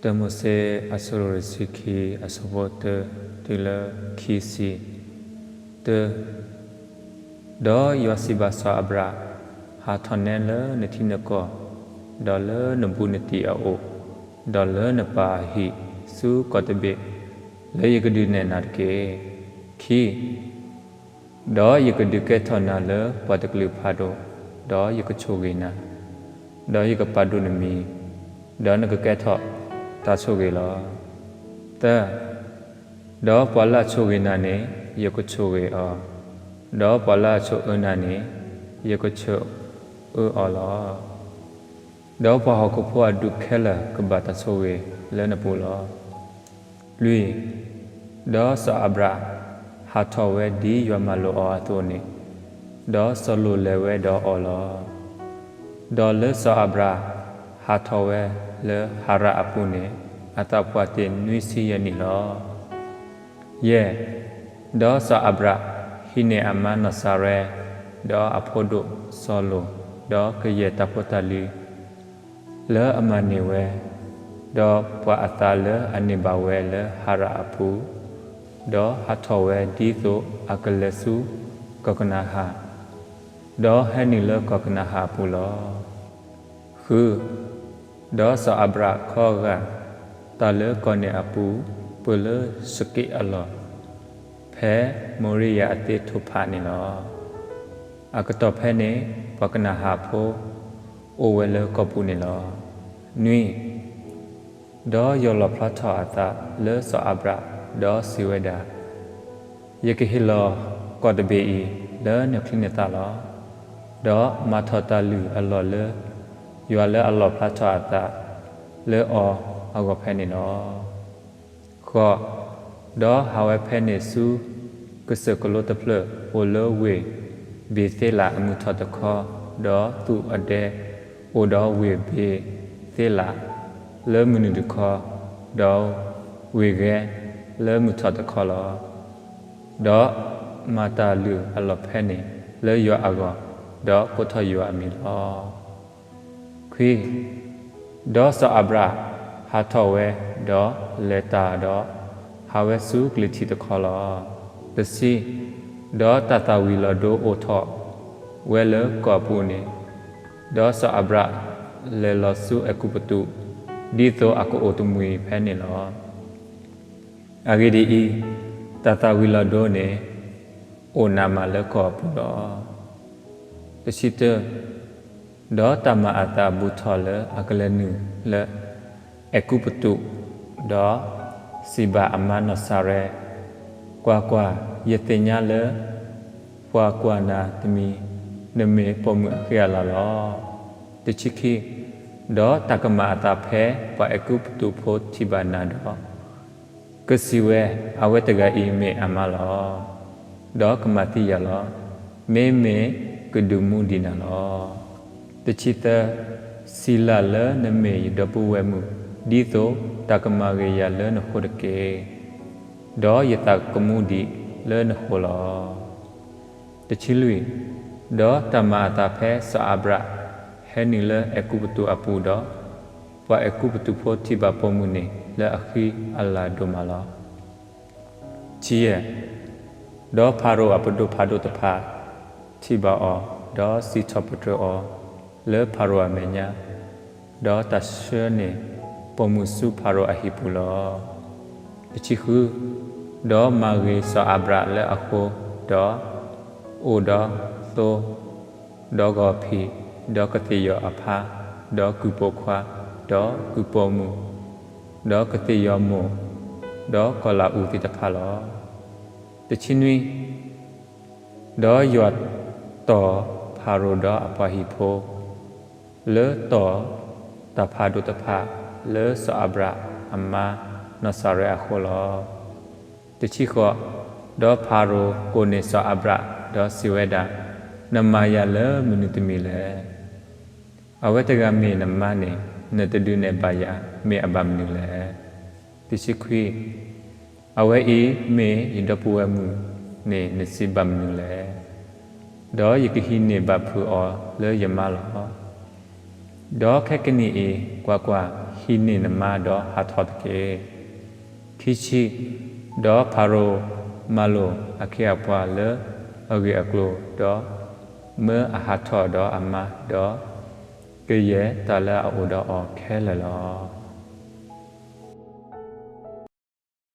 တၢမိၤၡ့ အဆၢဒိၣ်တဆံခံ အဆၢဖိတၢ တုၤလၢခံဆံတၢ, ဒီးယွၤစံးဘၣ်စီၤအၤဘြၣ်, ဟးထီၣ်နဲလၢနထံနကီၢ်, ဒီးလၢနဘူးနတံၢ်အအိၣ်, ဒီးလၢနပၢ်အဟံၣ်ဆူကီၢ်တဘ့ၣ်, လၢယကဒုးနဲၣ်နၤတက့ၢ်. ခံ, ဒီးယကဒုးကဲထီၣ်နၤလၢပှၤတကလုာ်ဖးဒိၣ်, ဒီးယကဆိၣ်ဂ့ၤနၤ, ဒီးယကပာ်ဒိၣ်နမံၤ, ဒီးနကကဲထီၣ်တၢ်ဆိၣ်ဂ့ၤလီၤ. သၢ, ဒီးပှၤလၢအဆိၣ်ဂ့ၤနၤန့ၣ် ယကဆိၣ်ဂ့ၤအီၤ, ဒီးပှၤလၢအဆိၣ်အၢနၤန့ၣ် ယကဆိၣ်အၢအီၤလီၤ. ဒီးပှၤဟီၣ်ခိၣ်ဖိအဒူၣ်ခဲလၢာ်ကဘၣ်တၢ်ဆိၣ်ဂ့ၤလၢနပူၤလီၤ. လွံၢ်, ဒီးစီၤအၤဘြၣ်ဟးထီၣ်ဝဲဒ်ယွၤမၤလိာ်အီၤအသိးန့ၣ်, ဒီးစီၤလိာ်လဲၤဝဲဒီးအီၤလီၤ. ဒီးလၢစီၤအၤဘြၣ်ဟးထီၣ်ဝဲလၢဟၤရၣ်အပူၤန့ၣ် အသးပှၢ်တ့ၢ်နွံဆံယဲၢ်နံၣ်လီၤ. ယဲၢ်, ဒီးစီၤအၤဘြၣ်ဟံးန့ၢ်အမါနီၢ်စၤရဲ, ဒီးအဖိဒိၣ်စီၤလိာ်, ဒီးကယဲၢ်တၢ်ဖိတၢ်လံၤ လၢအမၤန့ၢ်ဝဲ, ဒီးပှၤအသးလၢအန့ၢ်ဘၣ်ဝဲလၢဟၤရၣ်အပူၤ, ဒီးဟးထီၣ်ဝဲဒ်သိးအကလဲၤဆူကီၢ်ကနၤဧၣ်, ဒီးဟဲနုာ်လၢကီၢ်ကနၤဧၣ်အပူၤလီၤ. ဃု, ဒီးစီၤအၤဘြၣ်ခီဂာ်တၢ်လၢကီၢ်န့ၣ်အပူၤ ပၢၢ်လၢၡက့းအလီၢ်, ဖဲမိၤရံယၤအသ့ထိၣ်ဖးန့ၣ်လီၤ. အကတီၢ်ဖဲန့ၣ် ပှၤကနၤဧၣ်ဖိအိၣ်ဝဲလၢကီၢ်ပူၤန့ၣ်လီၤ. နွံ, ဒီးယွၤလီၣ်ဖျါထီၣ်အသးလၢစီၤအၤဘြၣ်, ဒီးစံးဝဲဒၣ်, ယကဟ့ၣ်လီၤကီၢ်တဘ့ၣ်အံၤလၢနချံနသၣ်လီၤ. ဒီးမၤထီၣ်တၢ်လုၢ်အလီၢ်လၢ ယွၤလၢအလီၣ်ဖျါထီၣ်အသးလၢအီၤအဂီၢ်ဖဲန့ၣ်လီၤ. ဃိး, ဒီးဟးဝဲဖဲန့ၣ်ဆူ ကစၢၢ်ကလိတဖျၢၣ်အိၣ်လၢဝ့ၢ်ဘ့ၤသ့လးအမုၢ်ထီၣ်တခီ, ဒီးသူၣ်အဒဲအိၣ်ဒီးဝ့ၢ်ဘ့ၤသ့လးလၢမုၢ်နုာ်တခီ, ဒီးဝ့ၢ်ဂဲၤလၢမုၢ်ထီၣ်တခီလီၤ. ဒီးမၤတၢ်လုၢ်အလီၢ်ဖဲန့ၣ်လၢယွၤအဂီၢ်, ဒီးကိးထီၣ်ယွၤအမံၤလီၤ. ခွံ, ဒီးစီၤအၤဘြၣ်ဟးထီၣ်ဝဲ, ဒီးလဲၤတၢ်ဒီး ဟးဝဲဆူကလံၤထံးတခီလီၤ. တဆံ, ဒီးတၢ်သၣ်ဝံၤလီၤဒိအိၣ်ထီၣ်ဝဲလၢကီၢ်အပူၤန့ၣ်, ဒီးစီၤအၤဘြၣ်လဲၤလီၤဆူအဲၤကူပတူး, ဒ်သိးအကအိၣ်တမှံၤဖဲန့ၣ်လီၤ. အဂ့ၢ်ဒ်အံၤ, တၢ်သၣ်ဝံၤလီၤဒိန့ၣ် အိၣ်နးမးလၢကီၢ်အပူၤလီၤ. တဆံတၢ, ဒီးတၢ်မၤအသးဘူးထီၣ်လၢအကလဲၤနုာ်လၢအဲၤကူပတူး, ဒီးစံးဘၣ်အမါနီၢ်စၤရဲ, ကွၢ်ကွၢ်, ယသ့ၣ်ညါလၢ ပှၤကွၢ်နၤတမံၤ, နမ့ၢ်ပိာ်မုၣ်အဃံအလၤလီၤ. တဆံခံ, ဒီးတၢ်ကမၤအသးဖဲပှၤအဲၤကူပတူးဖိထံၣ်ဘၣ်နၤဒီး ကစံးဝဲ, အဝဲတဂၤအံၤမ့ၢ်အမါလီၤ. ဒီးကမၤသံယၤလီၤ. မ့မ့ၢ်ကဒုးမူဒံးနၤလီၤ. တဆံသၢ, စံးလၢ်လၢနမ့ၢ်ယဒီပုၢ်ဝဲၢ်မုၣ်, ဒ်သိးတၢ်ကမၤဂ့ၤယၤလၢနဃိတက့ၢ်. ဒီးယသးကမူဒံးလၢနဃိလီၤ. တဆံလွံၢ်, ဒီးတၢ်မၤအသးဖဲစီၤအၤဘြၣ်ဟဲနုာ်လၢအဲၤကူပတူးအပူၤဒီး, ပှၤအဲၤကူပတူးဖိထံၣ်ဘၣ်ပိာ်မုၣ်န့ၣ်လၢအဃံအလၤဒိၣ်မးလီၤ. တဆံယဲၢ်, ဒီးဖၤရိၤအပဒိၣ်ဖးဒိၣ်တဖၣ်ထံၣ်ဘၣ်အီၤ, ဒီးစံးထီၣ်ပတြၢၤအီၤလၢဖၤရိၤအမဲာ်ညါ, ဒီးတၢ်ဆှၢန့ၢ်ပိာ်မုၣ်ဆူဖၤရိၤအဟံၣ်ပူၤလီၤ. တဆံဃု, ဒီးမၤဂ့ၤစီၤအၤဘြၣ်လၢအဃိ, ဒီးအိၣ်ဒီးသိ, ဒီးဂီၤဖံး, ဒီးကသ့ၣ်ယီၤအဖါ, ဒီးကုၢ်ပိာ်ခွါ, ဒီးကုၢ်ပိာ်မုၣ်, ဒီးကသ့ၣ်ယီၤမိၢ်, ဒီးကီၤလၤအူးသ့ၣ်တဖၣ်လီၤ. တဆံနွံ, ဒီးယွၤတီၢ်ဖၤရိၤဒီးအပှၤဟံၣ်ဖိ, လၢတီၢ်တၢ်ဖးဒိၣ်တဖၣ်လၢစီၤအၤဘြၣ်အမါနီၢ်စၤရဲအဃိလီၤ. တဆံဃိး, ဒီးဖၤရိၤကိးန့ၢ်စီၤအၤဘြၣ်, ဒီးစံးဝဲဒၣ်, နမၤယၤလၢမနုၤတမံၤလဲၣ်. အဝဲတဂၤမ့ၢ်နမါန့ၣ်, နတဒုးနဲၣ်ဘၣ်ယၤမ့ၢ်အဘၣ်မနုၤလဲၣ်. တဆံခွံ, အဝဲအံၤမ့ၢ်ယဒီပုၢ်ဝဲၢ်မုၣ်န့ၣ် နစံးဘၣ်မနုၤလဲၣ်. ဒီးယကဟံးန့ၢ်ဘၣ်ဖုးအီၤလၢယမါလီၤ. ဒီးခဲကနံၣ်အံၤ, ကွၢ်ကွၢ်, ဟံးန့ၢ်နမါဒီးဟးထီၣ်တက့ၢ်. ခံဆံ, ဒီးဖၤရိၤမၤလိာ်အခ့အပှၤလၢအဂ့ၢ်အကျိၤ, ဒီးမၢအဟးထီၣ်ဒီးအမါ, ဒီးကယဲၢ်တၢ်လၢအအိၣ်ဒီးအီၤခဲလၢာ်လီၤ.